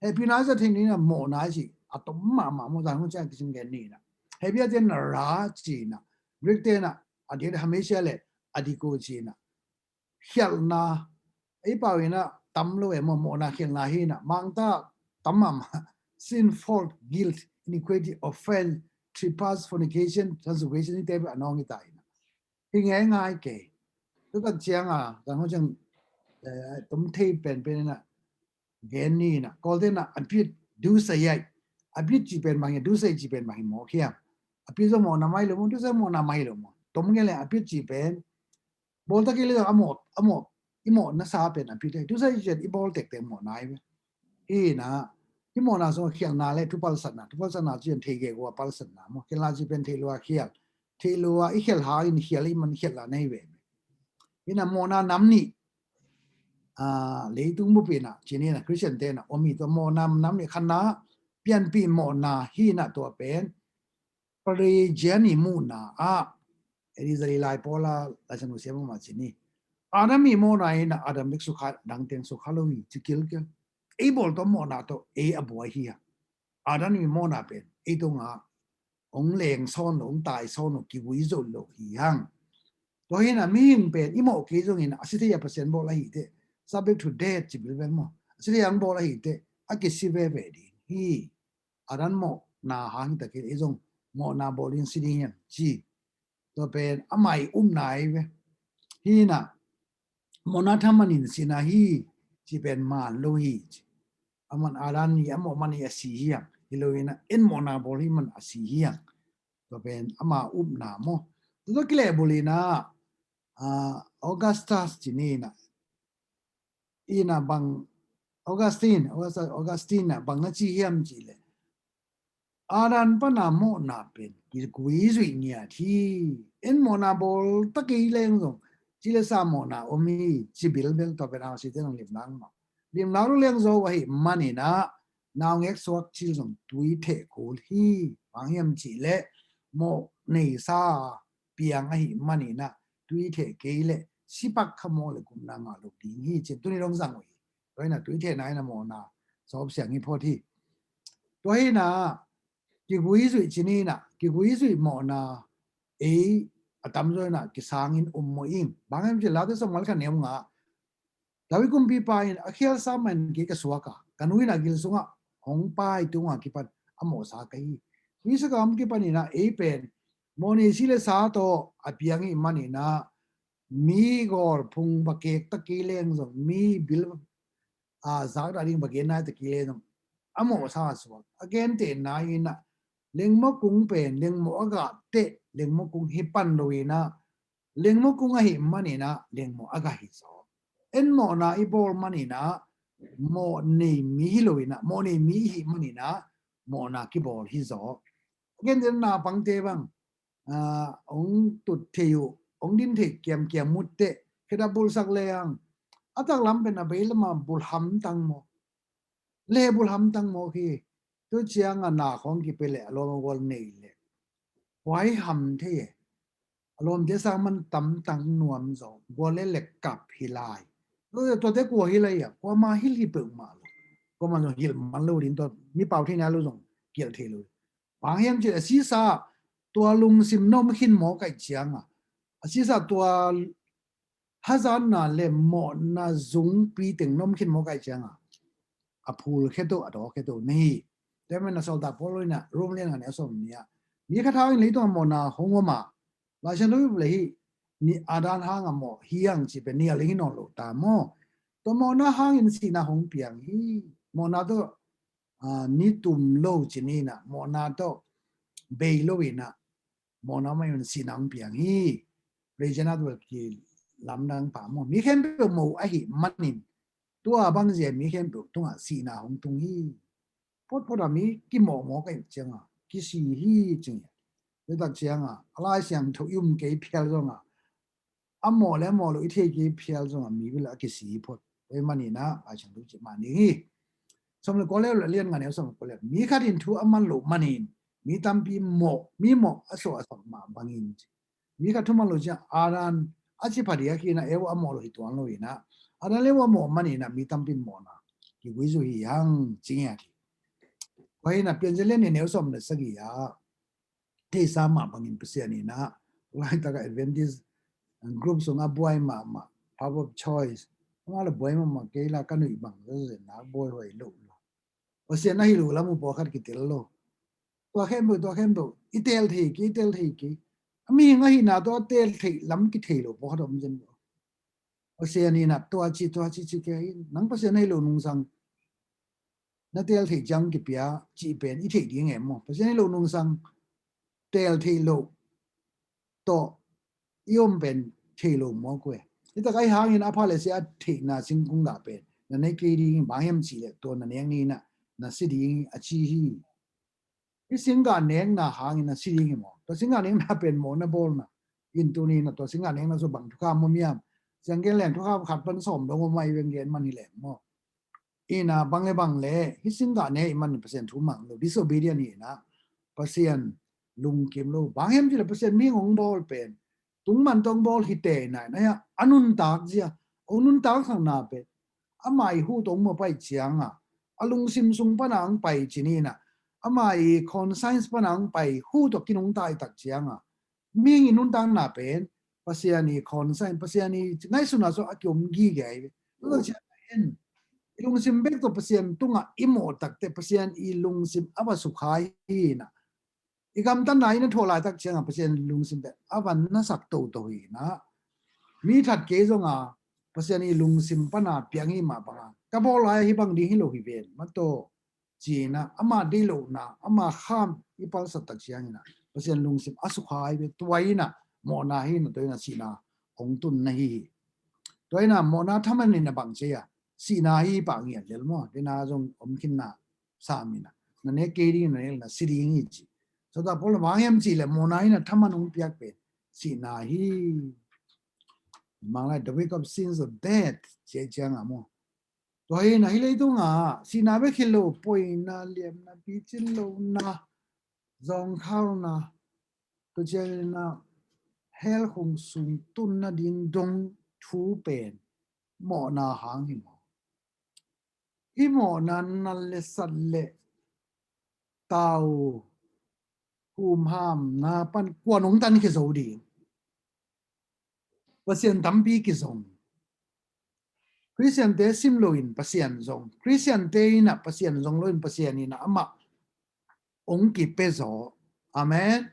hehpihna i zat theih ni in ah mawhna i cih a tom mahmah maw, zan hong ciang kicing gen ni in ah. Hebru te in ah ra ci in ah, Greek te in ah a diak le hamesia le adiko ci in ah, khialhna, ei pau in ah tam lo e maw, mawhna khialhna hi in ah, mangta tam mahmah, sin, fault, guilt, iniquity, offense, trespass, fornication, transgression, hihte bek a nawng hi ta in ah, hi ngeingai kei. Tua tak cianga zan hong ciang, eh, tom thei penpen in ah gen ni in ah, Kawlte in ah a bit, dusai ai, a bit ci pen bang hi, dusai ci pen bang hi mawk hiam? A bit zong mawhna mah hi lo maw, dusai mawhna mah hi lo maw? Tom gen le a bit ci pen bawl ta kei le zong a mawh, a mawh, i mawhna sa pen a bit hi. Dusai ci pen i bawl tektek mawhna hi ve. Hi in ah hih mawhna sungah khialhna le thupalsatna, thupalsatna ci pen thei gegu a palsatna maw, khialhna ci pen theih lua khial, theih lua i khial hangin khial i man khialh la na hi ve. Hi in ah mawhna nam nih, ah, leitung bup in ah ci ni in ah Christian te in ah om hi. Tua mawhna nam nih, khatna pianpih mawhna hi in ah, tua pen Pelagian ii muhna ah, A D zali lai pawl a Laisiangtho siam mahmah ci ni, Adam ii mawhna in ah Adam bek sukha, dang teng sukha lo hi ci kilkel. Ei bawl tawh mawhna tawh ei a buai hi hang. Adam ii mawhna pen ei tungah hong leng sawn lo, hong tai sawn lo, kigui zo lo hi hang. Tua hi in ah mihing pen i mawh kei zongin a si thei a Pasian bawl ahih teh, subject to death ci bilbel maw, a si thei a hong bawl ahih teh a kisi veve ding hi. Adam mawhna hang hi ta kei le ei zong mawhna bawl in si ding hiam ci. Tua pen ama ii upna hi ve. Hi in ah mawhna thaman in sihna hi ci pen man lo hi ci. Aman Adam ii a mawh man hi a si hi hang, hi lo in ah en mawhna bawl hi man a si hi hang. Tua pen ama upna maw. Tua tawh kilehbulh in ah, ah, Augustus ci ni in ah, in ah bang, Augustine, Augustus, Augustine in ah bang na ci hiam cih leh, Adam pana mawhna pen kigui zuih ngiat hi. En mawhna bawl ta kei leng zong ci le sa mawhna om hi ci bilbel. Tua pen R C te in hong limna mah, limna lo leng zo ahih man in ah naungek suak cil zong tui theh kul hi. Bang hiam cih leh mawh neisa piang ahih man in ah tui theh kei leh si pak kha maw le gupna ngah lo ding hi ci-in tuni dong zang uh hi. Tua hi in ah tui thehna in ah mawhna sawp siang hi phot hi. Tua hi in ah kigui zuih ci ni in ah, kigui zuih mawhna ei a tamzaw in ah kisang in um mawh ing. Bang hiam cih leh Late sawmnga le khat neu nga, David kumpipa in a khialsa man kei ka suak a, ka nu in a gil sungah hong pai tung a kipan a mawhsa ka hi. Tuisaka om kipan in ah ei pen mawhnei si le sa tawh a piang ahih man in ah mi gawl phung va kek ta kei leng zong, mi bil, ah, zak dah ding va gen nai ta kei leng zong a mawhsa a suak. A gentehna in ah lengmaw kung pen lengmaw a gah teh lengmaw kung hi pan lo in ah, lengmaw kung ahih man in ah lengmaw a gah hi zaw. En mawhna i bawl man in ah mawh nei mi hi lo in ah, mawh nei mi i hih manin ah mawhna kibawl hi zaw. Gen den na pangte bang, ah, hong tut thei uh, hong din thei kiamkiam mutteh, khedap bulsak le ang, a taklam pen a bei lama bulham tang maw, le bulham tang maw khi, tu ciang a na khawng kipe le a lawm a gual nei le, huai ham thei e. A lawmte sang man tam tang nuam zaw, gual le le kap hi lai. Tuate kua hi lai a, kuama hilh hi peuhmah lo. Kuama zong hilh man lo din tua, mi pau theihna lo zong kial thei lo. Bang hiam cih a sisa tua lungsim na om khin mawk ahih cianga, a sisa tua hazatna le mawhna zungpi teng na om khin mawk ahih cianga, a phul kheto, a daw kheto na hi. Tua manin a sawltak Paul in ah Rom lian nga neu sawm nih ah, mi khat hangin leitungah mawhna hong om a, Laisiangtho i buk le hih ni Adam hanga mawh hi ang cih pen nial ding hi nawn lo ta maw? Tua mawhna hangin sihna hong piang hi. Mawhna tawh, ah, ni tum lo ci ni in ah, mawhna tawh bei lo in ah, mawhna mah in sihna hong piang hi. Regina tua kilamdang pah maw? Mi khempeuh mawh ahih manin tua bang zia mi khempeuh tungah sihna hong tung hi. Photphot a mi kimawhmawh ka hih cianga kisi hi cing hi. Tua tak cianga a Laisiangtho i um kei phial zonga, a mawh le a mawh lo i thei kei phial zonga mi bila a kisi hi phot. Tua ahih manin ah Laisiangtho cih mah ding hi. Sawm le kua le lian nga neu sawm le kua le, mi khat in thu a man loh manin mi tampi mawh, mi mawh a suah a suak mah bangin ci. Mi khat thu man lo ciang Adam a ci pha diak hi in ah, Eva a mawh lo hi tuan lo in ah, Adam le Eva a mawh manin ah mi tampi in mawhna kiguizu hi hang cing hi a ti. Tua hi in ah Piancil lian nih neu sawm le sagih ah, theihsa mah bangin Pasian in ah, laitak a Adventist group sungah buai mahmah, power of choice, amah la buai mahmah, kei la ka nuih bang zazen na buai huai lo lo. Pasian a hilh uh lam uh pawlkhat kitel lo. Tua khempeuh, tua khempeuh i tel thei kei, i tel thei kei. A mihing ahihna tawh a tel theih lam kithei lo pawlkhat om zen lo. Pasian in ah tua ci, tua ci ci kei in, nang Pasian a hilh loh nungsang na tel theih ciang kipia cih pen i theih ding em maw? Pasian a hilh loh nungsang tel theih loh tawh i om pen thei lo mawk uh e. Hi tak ahih hangin a pha le sia a theihna singkung gah pen na ne kei ding hi, bang hiam cih leh tua na nek ni in ah na si ding hi a ci hi. Hih singgah nekna hangin na si ding hi maw? Tua singgah nekna pen mawhna bawlna. In tuni in ah tua singgah nekna sung bang thukham om hiam? Ciang gen leng thukham khat pan sawm dong om a, i veng gen man hi leng maw? In ah bang le bang le hih singgah nek i man in Pasian thu mang lo, disobedient hi in ah, Pasian lungkim lo. Bang hiam cih leh Pasian mihing hong bawl pen tungman tawh hong bawl hi teh na, na hia, a nuntak zia, hong nuntak sakna pen ama i hu tawh hong mawh pai cianga, a lungsim sung pana hong pai ci ni in ah, ama i conscience pana hong pai, hu tawh kinungta i tak cianga, mihing i nuntakna pen Pasian i conscience, Pasian i ngaihsutna sung a kiom gige hi ve. Tua tak ciang pen i lungsim bek tawh Pasian tungah i mawh tak teh Pasian i lungsim a va sukha hi in ah, i gamtatna in a thuah laitak cianga Pasian lungsim pen a van nasak toto hi in ah, mi that kei zonga Pasian i lungsim pana piang hi mah banga ka bawl lai hi bang ding hi lo hi ven mataw ci in ah, ama deih lohna, ama kham i palsat tak ciang in ah Pasian lungsim a sukha hi ve. Tua in ah mawhna hi in ah, tua in ah sihna hong tun na hi hi. Tua in ah mawhna thaman in ah bang ci a, sihna hi pah ngiat lel maw? Tua in ah zong om khin na sam in ah, na nek kei ding, na nek na si ding hi ci. Sawltak Paul bang hiam cih leh mawhna in ah thaman hong piak pen sihna hi. Mang lai, the wage of sins of death ci cianga maw? Tua hi in ah hih leitunga sihna bek hi lo, poina, liamna, picin lohna, zawngkhalna, tua ciang in ah hell khong sung tunna ding dong thu pen mawhna hang hi maw? Hih mawhna nal le sat le tau humhamna pan kua nong tan khia zo ding? Pasian tampi kizong. Khristiante sim loin Pasian zong. Khristiante in ah Pasian zong loin Pasian in ah amah hong kipia zaw. Amen.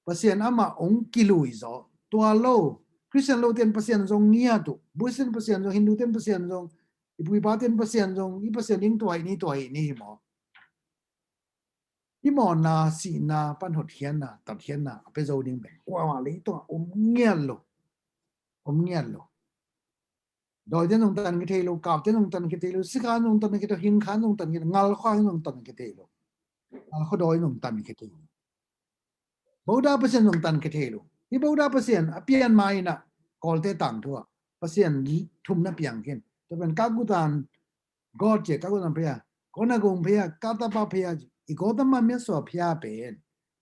Pasian amah hong kilui zaw. Tua lo, Khristian lote in Pasian zong ngiat uh. Buddhist in Pasian zong, Hindu te in Pasian zong, i pu i pate in Pasian zong, i Pasian ding tua hi ni, tua hi ni hi maw? Hih mawhna, sihna pan hotkhiatna, tatkhiatna a pia zo ding pen kuamah leitungah om ngiat lo. Om ngiat lo. Dawite zong tan kithei lo, kapte zong tan kithei lo, sikha zong tan kithei lo, hingkha zong tan kithei lo, ngalkhua zong tan kithei lo, ngalkhua dawi zong tan kithei lo. Buddha Pasian zong tan kithei lo. Hi Buddha Pasian a pian ma inah Kawlte tangthu ah Pasian thum na piang khin. Tua pen Kagutan God ci, Kagutan phaya, Konagong phaya, Katapa phaya, i Gotama miasua phaya pen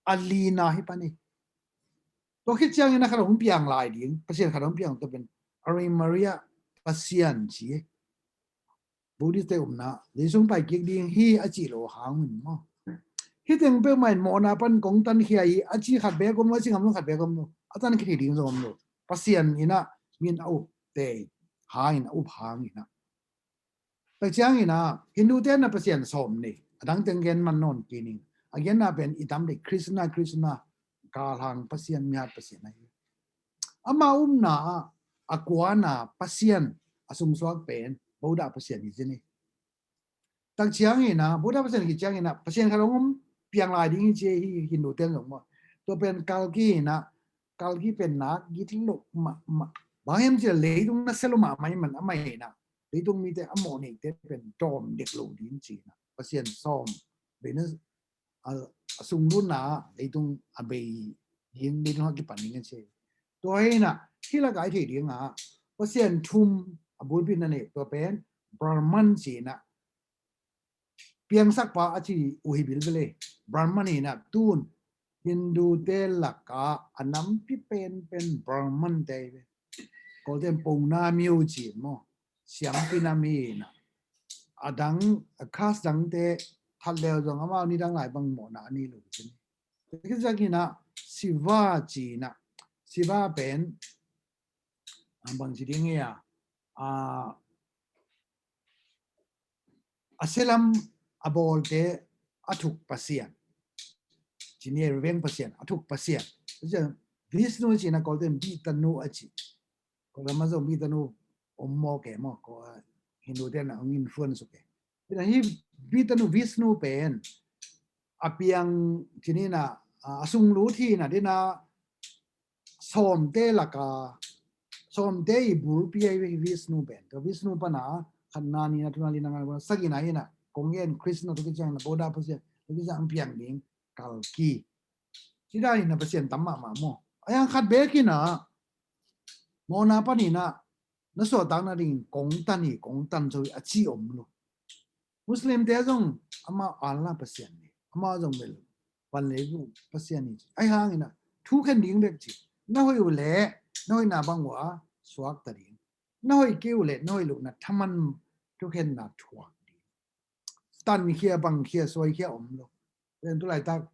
a lina hi pan hi. Tua khit ciangin a khat hong piang lai ding, Pasian khat hong piang, tua pen Ave Maria Pasian ci hi. Buddhist te umna, leisung pai kik ding hi a ci lo hang un maw. Hi teng peuhmah in mawhna pan kong tankhia hi a ci khat bek om lo, a ci ngam lo khat bek om lo, a tankhia thei ding zong om lo. Pasian inah min a up te hangin, a up hang inah. Tak ciangin ah Hindu te na Pasian sawm nei, a dang teng gen man nawn kei ning. A genna pen i tam dei Krishna, Krishna, galhang Pasian, mihat Pasian ahi. Ama umna ah a kuana Pasian a sungsuak pen Buddha Pasian hi ci ni. Tak ciangin ah Buddha Pasian khit ciangin ah Pasian khat hong piang lai ding hi ci hi Hindu ten zong maw. Tua pen Kalki inah, Kalki pen nak git lo mahmah. Bang hiam cih leh leitung na sia lo mahmah hi man, amah inah leitung mite a mawh neite pen dawm dek lo ding ci inah Pasian sawm bei na, a, a sunglutna leitung a bei ding, leitung a kipan ding a ci. Tua hi inah hih lakah i theih ding ah Pasian thum a bulpi na nei, tua pen Brahman ci inah piangsakpa a ci uh hi bilbel hi. Brahman inah tun Hindu te lakah a nampi penpen Brahman te hi ve. Kawlte in pona myo ci maw, siampi nam hi inah. A dang, a caste dangte that leu zong amau nidang lai bang mawhna a nei lo hi ci ni. Khit ciangin ah Shiva ci inah, Shiva pen a bang ci ding hi a, a, a sialam a bawlte a thuk Pasian ci ni, veng Pasian, a thuk Pasian. Vishnu ci inah Kawlte in Bitanu a ci. Kawlgam ah zong Bitanu om maw ke maw, ko, Hindu te na hong influence uh ke. Hi Bitanu Vishnu pen a piang ci ni inah, a, a sunglut hi inah dina sawmte laka, sawmte i bulpi ahi Vishnu pen. Tua Vishnu pana khatna, nihna, thumna, lina, ngana, sagihna inah kong gen Krishna, tua khit ciangin ah Buddha Pasian, tua khit ciang piang ding Kalki. Ci dan inah Pasian tam mahmah maw. A yang khat bek inah mawhna pan inah na suahtakna dingin kong tan hi, kong tan zo hi a ci om lo. Muslim te zong amau Allah Pasian hi, amau zong bel van lei uh Pasian hi ci. Ahi hang inah thukhen ding bek ci. Na hoih uh leh na hoihna bang uh a suakta ding, na hoih kei uh leh na hoih lohna thaman thukhenna thuak ding. Tankhia, bangkhia, suaikhia om lo. Pen tu laitak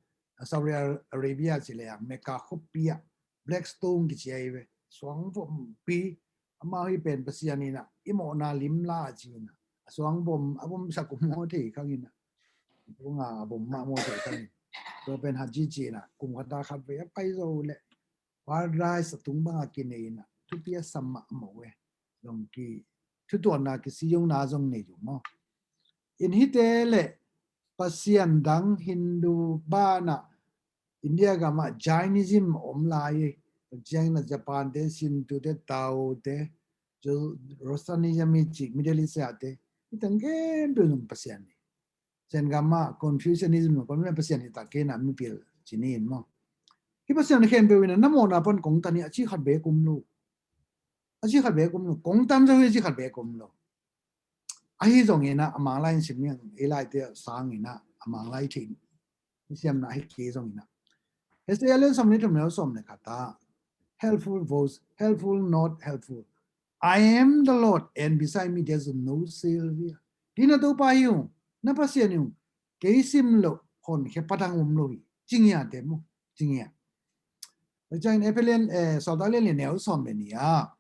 Saudi Arabia ci leh Mecca khuapi ah Black Stone kici ahi ve, suangvompi. Amau hi pen Pasian inah i mawhna limla ci inah a suangvom a vomsak uh maw thei khang inah, tunga a vom mah maw thei khang inah. Tua pen Haji ci inah kum khat a khat vei a pai zo leh paradise a tung banga kinei inah thupi a sam mahmah uh e. Zong ki thutuanna, kisiyungna zong nei uh maw. In hite leh Pasian dang Hindu banah India gamah Jainism om lai hi. Ciangin ah Japan te, Shinto te, Tao te, Zoroastrianism i cih Middle East ah te, hi teng khempeuh zong Pasian hi. Zen gamah Confucianism, Confucian Pasian hi tak kei inah mipil ci ni in maw. Hi Pasian khempeuh inah na mawhna pan kong tan hi a ci khat bek om lo. A ci khat bek om lo. Kong tan zo hi a ci khat bek om lo. Ahi zong inah a Manglai in sim ning, ei laite sang inah a Manglai thei, i siamna hi kei zong inah. Hesea lian sawm le thum, neu sawm le khat ah, helpful voice, helpful, not helpful. I am the Lord, and beside me there's no Savior. Kei na Topa hi ung, na Pasian hi ung, kei sim loh honkhia pa dang om lo hi. Ci ngiat te maw, ci ngiat. Tua ciangin Efesa lian, eh, sawltak lian li, neu sawm le nih ah,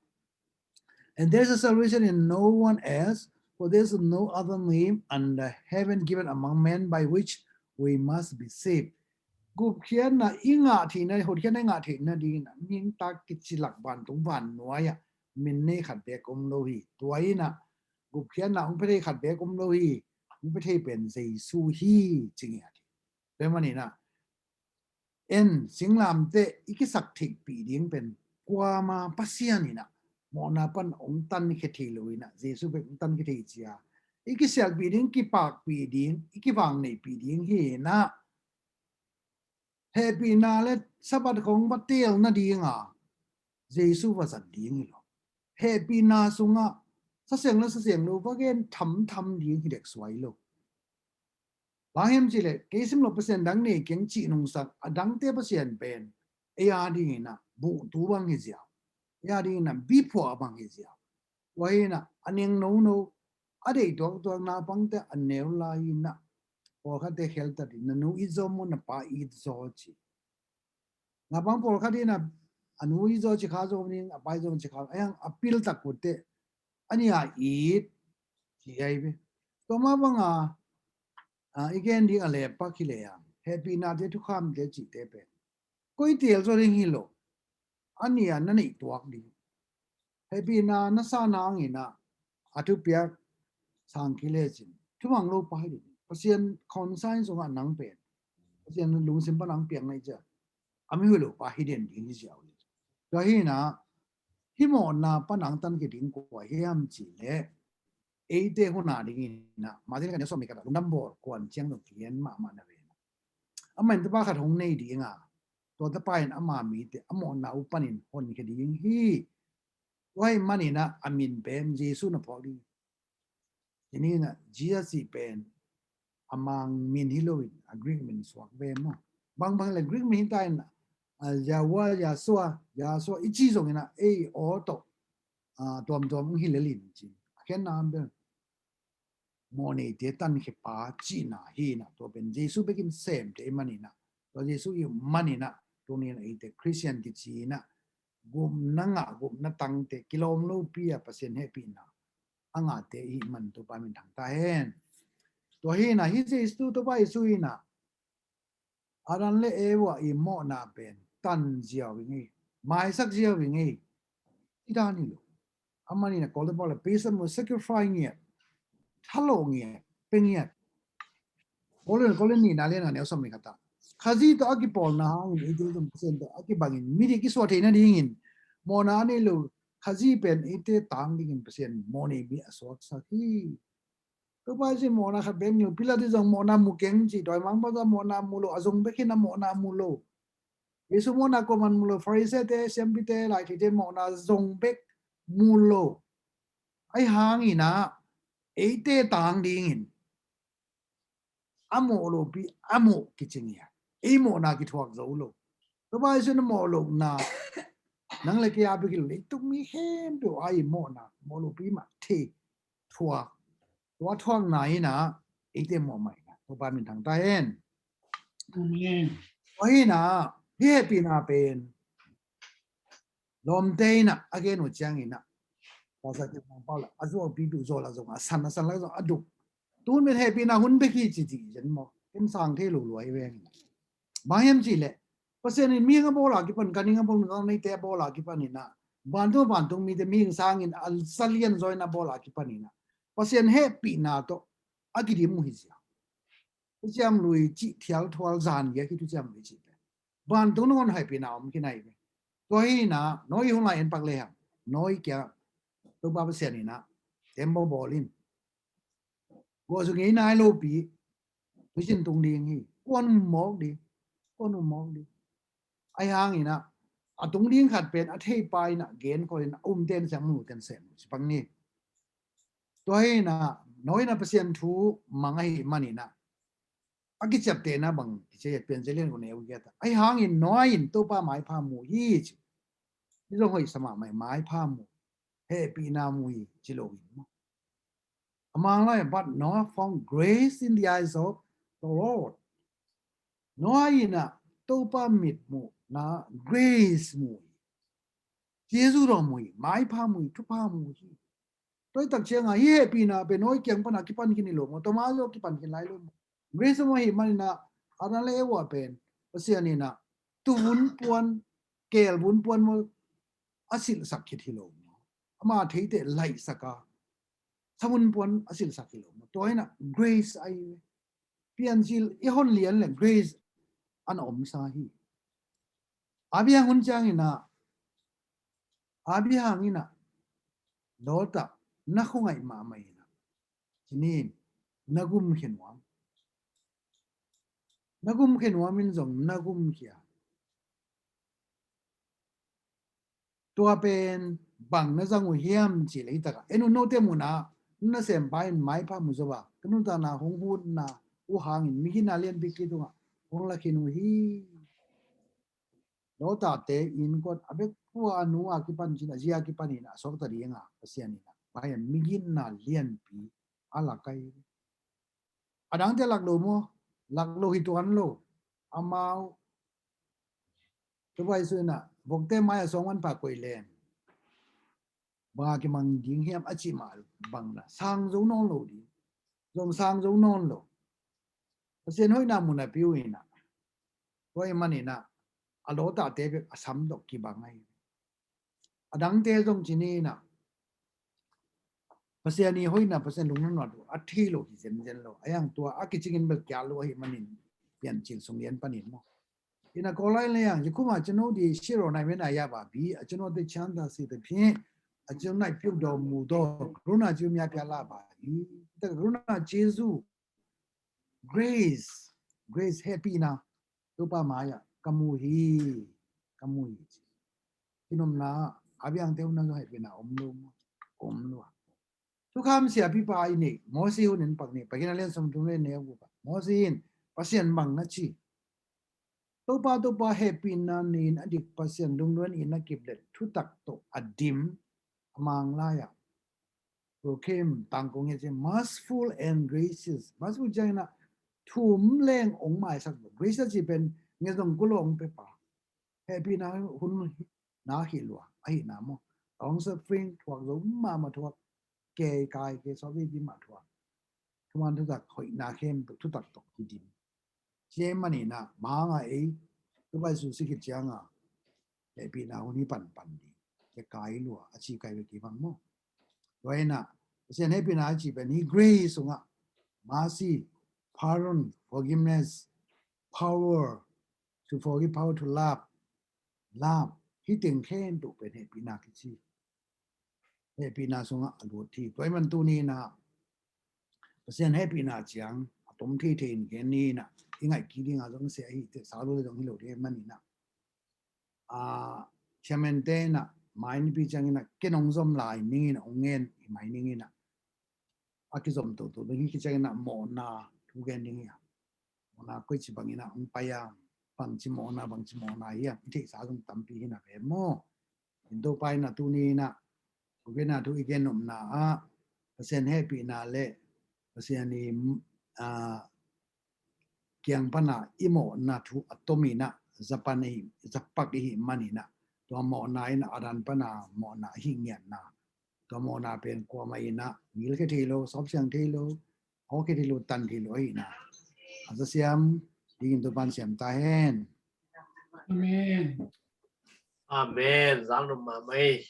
and there's a salvation in no one else, for there's no other name under heaven given among men by which we must be saved. Gupkhiatna i ngah theihna, hotkhiatna i ngah theihna dingin a mihing tak kici lak vantung vannuai ah min nei khat bek om lo hi. Tua inah gupkhiatna hong pia thei khat bek om lo hi. Hong pia thei pen Jesu hi, ci ngiat hi. Tua ahih manin ah en singlamteh i kisak theihpih ding pen kuama Pasian inah mawhna pan hong tankhia thei lo inah, Jesu bek hong tankhia thei cia i kisialpih ding, kipakpih ding, i kivangneihpih ding hi inah, hehpihna le Sabbath khong va teel nadinga Jesu va zat ding hi lo. Hehpihna sungah sasiang le sasiang lo va gen thamtham ding hi dek suai lo. Bang hiam cihleh kei sim lo Pasian dang nei keng cih nungsak a dangte Pasian pen ei a dinginah buhtu bang hi ziau, ei a dinginah biphuah bang hi ziau. Tua hinah a neng nono, a deih tuaktuak naupangte a neu lai inah pawlkhatte kheltat in, na nu it zaw maw, na pa it zaw ci. Naupang pawlkhat inah a nu it zaw ci kha zaw ning, a pa it zaw ci kha, a hiang a piltak kutte a nia it ci ai ve. Tua mah banga i gen ding a lepak hi le ang, hehpihnate thukhamte cihte pen koi teel zaw ding hi lo. A nia na neih tuak ding. Hehpihna na sa nanginah a thupiak sang kile cin thumang lo pa hi ding. Pasian concern sungah nang pen, Pasian lungsim pan nang piak nai cia a mi hui lo pa hi den ding hi ziau hi. Tua hinah hih mawhna pan nang tankhia ding kua hiam cihleh eite huna dinginah Martin kan sawm mi kata lungdam bawl kuan ciang dong kian mahmah na ve. Amah in tapa khat hong nei dinga, tua tapa in ama mite a mawhna uh panin honkhia ding hi. Tua hi maninah a min pen Jesu na phuak ding. Cininah Jia cih pen a mang min hi loin a Greek min suak ve maw? Bangbang le Greek min hi ta in, Yahweh, Yahshua, Yahshua i ci zonginah ei aw tawh tuamtuam hong hi lelin cin a khenna bel mawhneite tankhia pa cihna hinah, tua pen Jesu bekin semte i maninah, tua Jesu i maninah tuni inah eite Khristian kici inah gupna ngah, gupna tangte, kilawm lopi a Pasian hehpihna a ngahte i hih man Topa min thang ta hen. Tua hinah hih Jesu, Topa Jesu hinah Adam le Eva i mawhna pen tan ziau i ngei, maisak ziau i ngei. I dan hi lo. Amah inah Kawlte pawl le pisa mu sacrifice ngiat, thalo ngiat, pe ngiat. Kawlte, Kawlte nihna lian a neu sawm le khat ah Khazih tawh a kipawlna hangin eite zong Pasian tawh a kibangin midik i suah theih nadingin mawhna a nei lo Khazih pen eite tang dingin Pasian mawhnei mi a suaksak hi. Topa Jesu mawhna khat bek mu, Pilat i zong mawhna mu keng ci, dawimangpa zong mawhna mu lo, a zong bek hin a mawhna mu lo. Jesu mawhna kuaman mu lo, Farisee-te, siampite, laitheite mawhna zong bek mu lo. Ahi hanginah eite tang dingin a mawh lopi a mawh kici ngiat, ei mawhna kithuak zo lo. Topa Jesu na mawh lohna nang le kei a bek hi lo, leitung mi khempeuh a i mawhna mawh lopi mah thei thuak. Tua thuakna inah eite mawh mah inah Topa min thang ta hen. Amen. Tua hinah hih hehpihna pen lawmte inah a gen uh cianginah Pastor Kim Mang Pau lah a zuau pipi uh zaw lah zong a san a san lah zong a duk. Tun pen hehpihna hun bek hi ci ci zen maw? Ken sang thei lo luai veng. Bang hiam cihleh Pasian in mihing a bawl a kipan, ganhing a bawl, ganhingte a bawl a kipan inah vantung vantung mite mihing sangin a salian zaw inah bawl a kipan inah Pasian hehpihna tawh a kidim uh hi sia. Thuciam Lui cih thialthual zan giak hi Thuciam Lui cih pen. Vantung nangawn hehpihna om kinai ve. Tua hinah Noah hun lai en pak lehang, Noah kiangah Topa Pasian inah tembaw bawl in. Guah zu ngei nai lopi, thucin tung ding hi. Kuan um mawk ding, kuan um mawk ding. Ahi hanginah a tung ding khat pen a theipa inah genkhol inah a umte in siang, a muhte in sem, ci pak ni. Tua hinah Noah inah Pasian thu mang ahih maninah a kiciaptehna bang kici a, Piancil lian guk neu giat ah, ahi hangin Noah in Topa maipha mu hi ci. Hi zong hoih sa mahmah, maipha mu, hehpihna mu hi ci lo in maw? A mang lai, but Noah found grace in the eyes of the Lord. Noah inah Topa mitmuhna grace mu hi. Jesu dong mu hi, maipha mu hi, thupha mu hi. Tua hi tak ciangah hih hehpihna pen Noah kiang pana kipan khin hi lo maw? Tua mah zaw kipan khin lai lo maw? Grace mu ahih maninah Adam le Eva pen Pasian inah tuvun puan, kelvun puan maw a silhsak khit hi lo maw? Ama theite laihsak a savun puan a silhsak hi lo maw? Tua inah grace ahi ve. Piancil i hon lian le grace an omsa hi. Abraham hun cianginah Abraham inah Lot ah na khuangaih mahmah in ah, ci ni in, na gumkhia nuam. Na gumkhia nuam in zong na gumkhia. Tua pen bang na zang uh hiam cih leh, hi takah en un, note munah na sempa in maipha mu zo a, ka nuntakna hong hutna uh hangin migitna lianpi kei tungah hong lakhin uh hi. Lot tate innkuan a bek pua, a nu a kipan cin, a zi a kipan in a suakta ding a, Pasian in a, pai a migitna lianpi a lak hi. A dangte lak lo maw? Lak lo hi tuan lo. Amau Topa Jesu in a, vokte mai a suang manpha koih leng bang a kimang ding hiam a cih mah bang na sang zo nawn lo ding. Zong sang zo nawn lo. Pasian hoihna mun a pia uh in a, tua ahih manin a, a Lot tate bek a sam dok kibang ahi. A dangte zong ci ni in a, Pasian i hoihna, Pasian lungnuamna uh a thei lo hi zenzen lo. A yang tua a kicingin bel kial lo ahih manin, Piancil sung lian panin maw, in a, Kawlai leh a yang, ယခုမှကျွန်ုပ်သည် ရှေ့တော်၌မျက်နှာရပါပြီ။ အကျွန်ုပ်သည် ချမ်းသာစေသဖြင့် အကျွန်ုပ်၌ ပြုတော်မူသော ကရုဏာကြီးများ များပြလှပါသည်။ တကယ် ကရုဏာကျေးဇူး grace, grace, hehpihna Topa mai ah ka mu hi, ka mu hi. Ci nopna, a biang te uh na zong hehpihna om lo maw? Om lo a. Thukham siapipa i neih Mosi hun in pak ni, Pakin a lian sawmthum le nih, a guk ah Mosi in Pasian bang na ci? Topa, Topa, hehpihna nei in a dik Pasian, lungnuam in a kip le thutak tawh a dim, a Manglai ah Proclaim, tangkong hi a ci, merciful and gracious. Merciful ciangin a, thu um leng hong maisak lo. Gracious ci pen nge zong kul lo hong pia pa. Hehpihna hun na hi lua, ahihna maw? Long suffering, thuak zo mahmah thuak, kei kai kei sawt vei pi mah thuak. Thuman thutak, hoihna khempeuh thutak tawh kidim. Ci ahih manin a, bang hang a ei Topa Jesu si khit ciang a, hehpihna hun hi panpan ding, kei kai lua a ci kai ve kei bang maw? Tua in a, Pasian hehpihna a ci pen hi grace sungah, mercy, pardon, forgiveness, power to forgive, power to love, love, hih teng khempeuh pen hehpihna kici. Hehpihna sungah a lut hi. Tua ahih man tuni in a, Pasian hehpihna ciang a tom theithei in gen ni in a, i ngaih kik ding a zong sia hi, teksa lo le zong hi lo ding ahih manin a, a, chairman te in a, mai nipi ciangin a, ken hong zom lai ning in a, hong ngen hi mai ning in a, a kizom toto ding hi, kiciangin a mawhna thu gen ding hi a. Mawhna koici bangin a hong pai a, bangci mawhna, bangci mawhna hi a, i theihsa zong tampi hi na ve maw? In Topa in a tuni in a, Topa in a thu i gen nopna ah, Pasian hehpihna le Pasian i, a, kiang pan a i mawhna thu a tom in a, za pan ahi, za pak i hih manin a, tua mawhna in a dan pan a mawhna ahi ngiatna. Tua mawhna pen kuamah in a ngilkhia thei lo, sawpsiang thei lo, hawkhia thei lo, tan thei lo ahihna a za siam dingin Topa in siam ta hen. Amen. Amen. Zang nop mahmah ei.